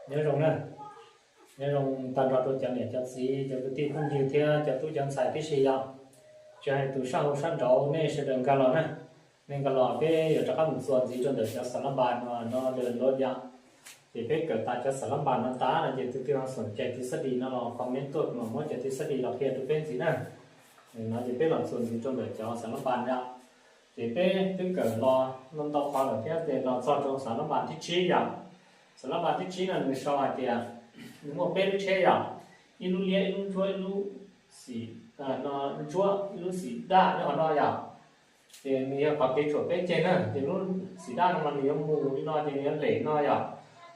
Nyob zoo na, nyob zoo tag nrho rau cov niam cov txiv, cov kwv tij phooj ywg thiab cov tub cov ntxhais tib si yom. Tsis hais tus sab hauv sab nraud, nej sawv daws nkag los na, nej nkag los peb yuav rov qab mus txuas ntxiv rau ntawm cov xas lab npas no, no lawm los yom. Ces peb kawm tas cov xas lab npas no tas no ces tus twg ho xoom cai tis xab dis no los comment tuaj kuv mam muab cai tis xab dis los qhia rau peb ntxiv na. No ces peb los txuas ntxiv rau ntawm cov xas lab npas yom. Ces peb twb kawm los ntau qhov lawm thiab, ces los txog rau xas lab npas thib tsib yom. Xas lab npas thib tsib no nws sau hais tias nws muaj peb lub tsheb yom, ib lub liab, ib lub ntsuab, ib lub xim, no, ntsuab, ib lub xim daj nyob qhov no yom. Ces nws yog qhov kev tshuam peb ceg na, ces lub xim daj no mas nws yuav mus li no ces nws yuav lem no yom,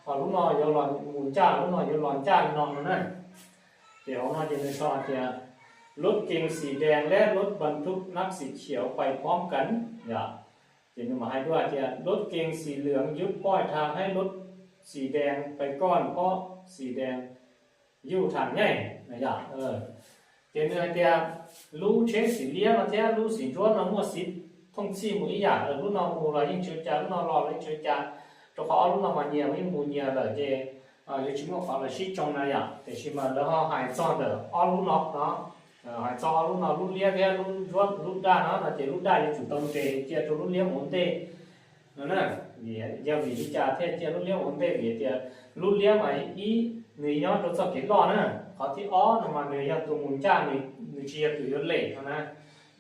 ho lub no yuav los mus ncaj, lub no yuav los ncaj li no no na. Ces hauv no ces nws sau hais tias rốt keng xì đen leh rốt băng túc nắp xì khiav pais pom kấn yom. Ces nws mam hais dua tias rốt keng xì lưỡng dúp poj thang hais rốt xì đen pais kon pom xì đen yuj thang nyej yom. Ces nws hais tias lub tsheb xim liab no thiab lub xim ntsuab no muaj xim thooj txhij mus ib yam, lub no mus los yeej tsis ua cas, lub no los los yeej tsis ua cas, rau qhov ob lub no mas nyias yeej mus nyias lawm ces yuav tsis muaj qhov los sib tsoo na yom. Tiam sis mas lawv ho hais txog ntawm ob lub no no, hais txog ob lub no, lub liab thiab lub ntsuab, lub daj no no ces lub daj yuav tsum tau nres cia rau lub liab mus ua ntej no na. Vim yog vim li cas thiaj cia lub liab mus ua ntej? Vim tias lub liab mas ib, nws nyob rau txoj kev loj na, qhov thib ob no mas nws yog tus mus ncaj, nws tsis yog tus yuav lem no na.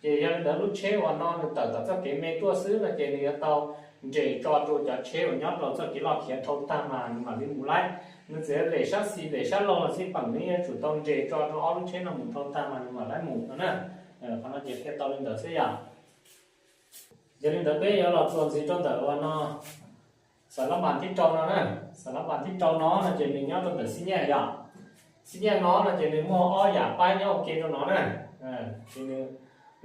Ces yog li ntawd lub tsheb uas no nws tawm tom txoj kev me tuaj xwb no ces nws yuav tau nres tso rau cov tsheb uas nyob rau txoj kev loj khiav dhau tag mas nws mam li mus laib. Nws txawm yuav lem sab xis lem sab laug los xij peem nws yuav tsum tau nres tso rau ob lub tsheb no mus dhau tag mas nws mam laib mus no na. Qhov no ces qhia tau li ntawd xwb yom. Yog li ntawd peb yuav los txuas ntxiv rau ntawm uas no, xas lab npas thib rau no na. Xas lab npas thib rau no no ces nws nyob rau ntawm xib nyaj yom. Xib nyaj no no ces nws muaj ob yam paib nyob ua ke rau no na. Ces nws,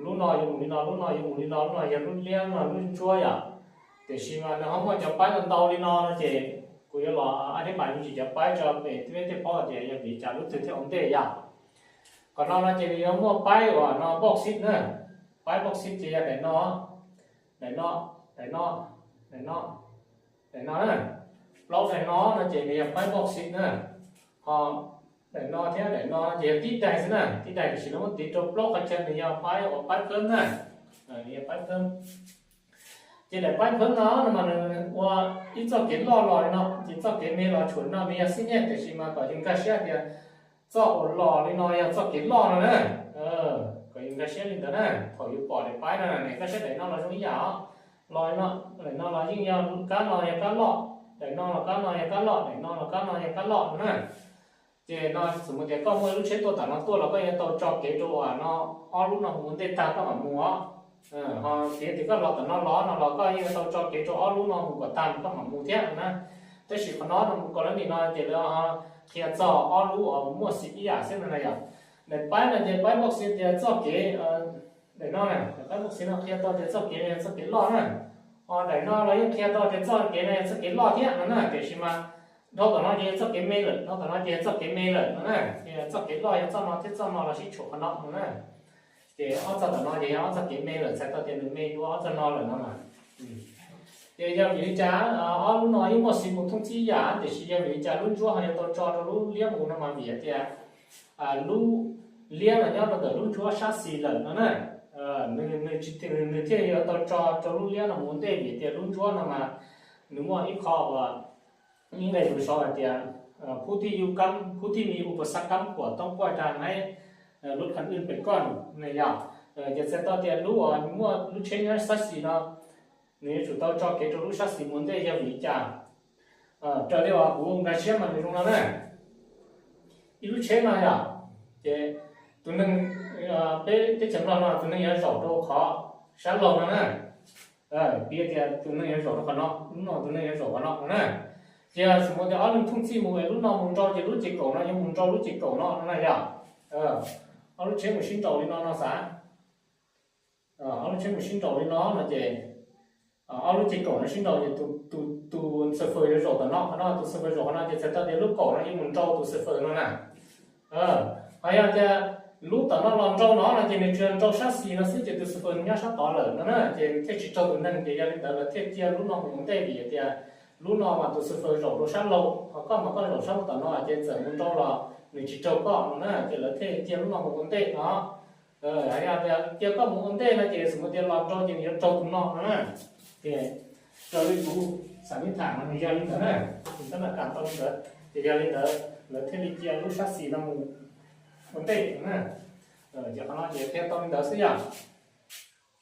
lub no yuav mus li no, lub no yuav mus li no, lub no yog lub liab, lub no lub ntsuab yom. Tiam sis mas nws ho muaj cov paib ntau ntau li no no ces kuv yuav los ab thiab mas me ntsis cov paib tso peb tej paub tias yog vim cas lub twg thiaj ua ntej yom. Qhov no no ces nws yuav muaj paib uas no bauxit na. Paib bauxit ces yog daim no, daim no, daim no, daim no, daim no na. Plaub daim no no ces nws yog paib bauxit na. Ho daim no thiab daim no ces yog tib daim xwb na, tib daim tiam sis lawv muab tiv rau plaub qhov chaw nws yog paib uas paib phab na. Nws yog paib phab. Ces daim paib phab no no mas nws ua ib txoj kev loj los li no, ces txoj kev me los tshuam no nws yog xib nyaj tiam sis mas kom yus nkag siab tias txoj uas los li no yog txoj kev loj no na. Kom yus nkag siab li ntawd na, thaum yus pom daim paib no na, nkag siab daim no los zoo ib yam os. Los li no, daim no los yeej yog kab no yog kab loj, daim no los kab no yog kab loj, daim no los kab no yog kab loj no na. Ces no xws mus tias koj muaj lub tsheb tuaj tom no tuaj los koj yuav tau tso kev rau uas no, ob lub no mus ua ntej tag koj mam mus os. Ho tias tias koj los tom no los no los koj yeej yuav tau tso kev rau ob lub no mus kom tag koj mam mus thiab na. Tab sis qhov no no mus kom lawv nim no ces lawv qhia txog ob lub uas muaj xim ib yam xwb no na yom. Daim paib no ces paib bauxit tias txoj kev, daim no na, daim paib bauxit no qhia tau tias txoj kev no yog txoj kev loj na. Ho daim no los yeej qhia tau tias txoj kev no yog txoj kev loj thiab no na, tiam sis mas dhau tom no ces yog txoj kev me lawm, dhau tom no ces yog txoj kev me lawm no na. Ces txoj kev loj yog txoj no thiab txoj no los sib tshuam qhov no no na. Ces ob txoj tom no ces yog ob txoj kev me lawm, txhais tau tias nws me dua ob txoj no lawm no mas. Ces yog vim li cas ob lub no yeej muaj xim mus thooj txhij ib yam tiam sis yog vim li cas lub ntsuab ho yuav tau tso rau lub liab mus no mas vim tias lub liab no nyob rau ntawm lub ntsuab sab xis lawm no na. Nws thiaj yuav tau tso rau lub liab no mus ua ntej vim tias lub ntsuab no mas nws muaj ib qho uas ib nqe lus sau hais tias phub thij yuj kab, phub thij me yuj uv pas xab kab khuam toob poj dag naiv lub khav wj pem koj no yog. Ces txhais tau tias lub uas muaj lub tsheb nyob sab xis no nws yuav tsum tau tso kev rau lub sab xis mus ua ntej yog vim li cas. Raws li uas kuv nkag siab mas nws zoo no na. Ib lub tsheb no yog, ces tus neeg, peb teb chaws Nplog no tus neeg yuav zaum rau qhov sab laug no na. Piv tias tus neeg yuav zaum rau qhov no, lub no tus neeg yuav zaum qhov no no na. Ces xws mus tias ob leeg thooj txhij mus es lub no mus nrau ces lub ces kaum no yuav mus nrau lub ces kaum no no na yog. Ob lub tsheb mus sib nraus li no no xav. Ob lub tsheb mus sib nraus li no no ces ob lub ces kaum no sib nraus ces tus, tus xwm fwm yuav zaum tom no, qhov no tus xwm fwm zaum qhov no ces txhais tau tias lub kaum no yuav mus nrau tus xwm fwm no na. Ho yog tias lub tom no los nrau no no ces nws tsuas nrau sab xis no xwb ces tus xwm fwm nyob sab tod lawm no na, ces thiaj tsis raug tus neeg. Ces yog li ntawd lawv thiaj cia lub no mus ua ntej vim tias Lub no mas tus xwm fawm zaum rau sab laug, ho koj mas koj zaum sab laug tom no ces txawm mus nrau los nws tsis raug koj no na, ces lawv thiaj cia lub no mus ua ntej no. Hais tias cia koj mus ua ntej no ces xub tias los nrau ces nws yuav raug tus no no na. Ces raws li kuv xam nib tham no nws yog li ntawd na, nws tab naj kam tau li ntawd, ces yog li ntawd lawv thiaj li cia lub sab xis no mus ua ntej na. Ces qhov no ces qhia tau li ntawd xwb yom.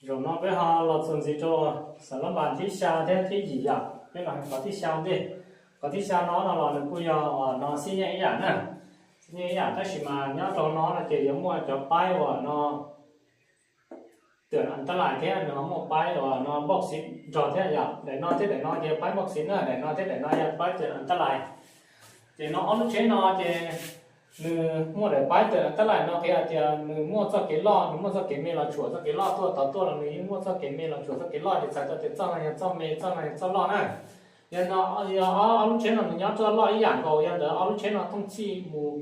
Zaum no peb ho los txuas ntxiv rau xav lab npas thib xya thiab thib yim yom, peb los qhov thib xya ntej. Qhov thib xya no no los nws kuj yog uas no xib nyeej ib yam na, xib nyeej ib yam tab sis mas nyob rau no no ces yuav muaj cov paib uas no tawm an tab lais thiab nws ho muaj paib uas no npauj xiv nrog thiab yom. Daim no thiab daim no ces paib npauj xiv na, daim no thiab daim no yog paib tawm an tab lais. Ces no ob lub tsheb no ces nws muaj daim paib tawm an tab lais no qhia tias nws muaj txoj kev loj, nws muaj txoj kev me los tshuam txoj kev loj, tuaj tod tuaj los nws yeej muaj txoj kev me los tshuam txoj kev loj, ces txhais tau tias txoj no yog txoj me, txoj no yog txoj loj na. Yog no, yog ob lub tsheb no nws nyob txoj loj ib yam nkaus, yog ntawd ob lub tsheb no thooj txhij mus,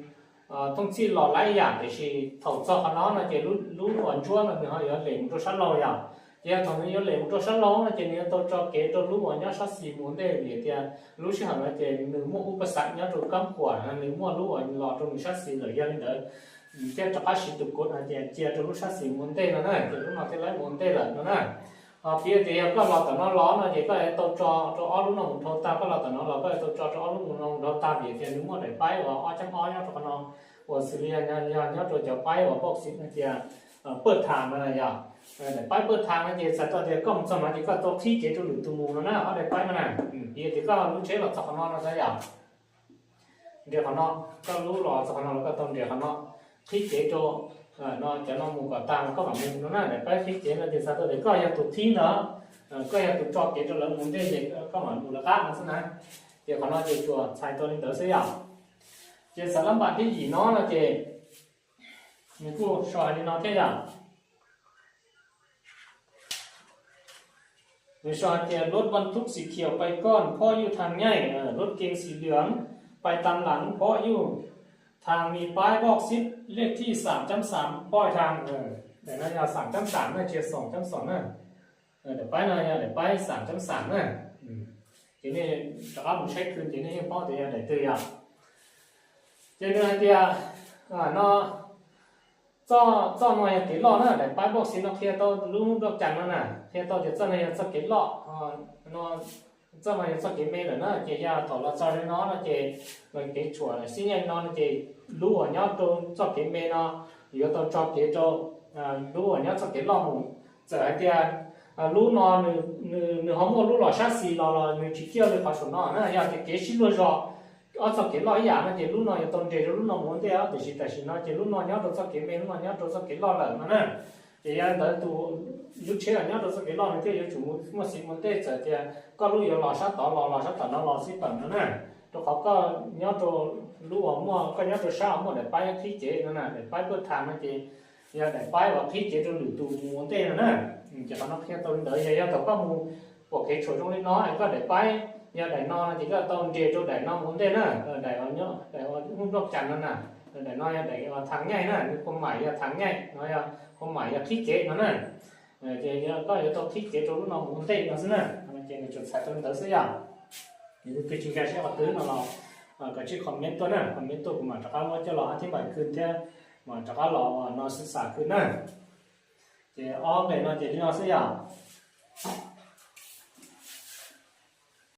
thooj txhij los lawm ib yam, tiam sis thaum txog qhov no no ces lub uas ntsuab no nws ho yuav lem mus rau sab laug yom. Ces yog thaum nws yuav lem mus rau sab laug no ces nws yuav tau tso kev rau lub uas nyob sab xis mus ua ntej vim tias lub sij hawm no ces nws muaj ub paj xav nyob rau kab quam, nws muaj lub uas los rau nws sab xis lawm, yog li ntawd thiaj rov qab siv tus kuv hais tias cia rau lub sab xis mus ua ntej no na, ces lub no thiaj li mus ua ntej lawm no na. Ho piv tias yog koj los tom no los no ces koj yuav tau tso rau ob lub no mus dhau tag, koj los tom no los koj yuav tau tso rau ob lub no mus dhau tag vim tias nws muaj daim paib uas ob cab ob nyob rau qhov no uas xws li yog nyob rau cov paib uas npauj xiv hais tias pawj tham no yog. Daim paib pawj tham no ces txhais tau tias koj mus txog no ces koj tau qhib kev rau lwm tus mus no na, ob daim paib no na. Piv tias koj lub tsheb los txog qhov no no yog nres qhov no, koj lub los txog qhov no los koj tau nres qhov no, qhib kev rau no, cov no mus kom tag koj mam mus no na. Daim paib qhib kev no ces txhais tau tias koj yog tus qhib ntawd, koj yog tus tso kev rau lawv mus ntej ces koj mam mus lawv qab no xwb na. Ces qhov no ces tsuas txhais tau li ntawd xwb yom. Ces xav lab npas thib yim no no ces nws kuj sau hais li no thiab yom. Nws sau hais tias lub vaj thub xis khiaus pais koj phoj yuj thang nyaij, lub kees xis lwam pais tam lam phoj yuj thang mi paib npauj xiv lej thij xam cab xam poj thang. Daim no yog xam cab xam na, tsis yog xoom cab xoom na. Daim paib no yog daim paib xam cab xam na. Ces nej rov qab mus saib khw ces nej yeej paub tias yog daim twg yom. Ces nws hais tias no txoj no yog kev loj na, daim paib npauj xiv no qhia tau lub npauj cas no na, qhia tau tias txoj no yog txoj kev loj, txoj no yog txoj kev me lawm na. Ces yog thaum los txog li no no ces kev tshuam xib nyeej no no ces lub uas nyob rau txoj kev me no yuav tau tso kev rau lub uas nyob txoj kev loj mus. Txawm hais tias lub no nws ho muaj lub los sab xis los los nws tsis ciaj li qhov saum no na, yog tias kev sib luag zog ob txoj kev loj ib yam no ces lub no yuav tau nres rau lub no mus ua ntej os, tiam sis tam sim no ces lub no nyob rau txoj kev me, lub no nyob rau txoj kev loj lawm no na. Ces yog li ntawd tus lub tsheb uas nyob rau txoj kev loj nws thiaj yuav tsum muaj xiv mus ua ntej, txawm tias koj lub yuav los sab tod los los sab tom no los xij peem no na. Rau qhov koj nyob rau lub uas muaj, koj nyob rau sab uas muaj daim paib qhib kev no na, daim paib pawj tham no ces yog daim paib uas qhib kev rau lwm tus mus ua ntej no na. Ces qhov no qhia tau li ntawd, yog yog thaum koj mus pom kev tshuam zoo li no es koj daim paib yog daim no no ces koj tau nres rau daim no mus ua ntej na, daim uas nyob, daim uas npauj cas no na, daim no yog daim uas thang nyaij na, nws khuam mais yog thang nyaij no, yog khuam mais yog qhib kev no na. Ces koj yuav tau qhib kev rau lub no mus ua ntej no xwb na. Ces nws tsuas txhais tau li ntawd xwb yom. Yog tus twg tsis nkag siab qhov twg no los kav tsij comment tuaj na, comment tuaj kuv mam rov qab muab coj los hab thib npaim khw thiab mam rov qab los no xwb xam khw na. Ces ob nqe no ces li no xwb yom.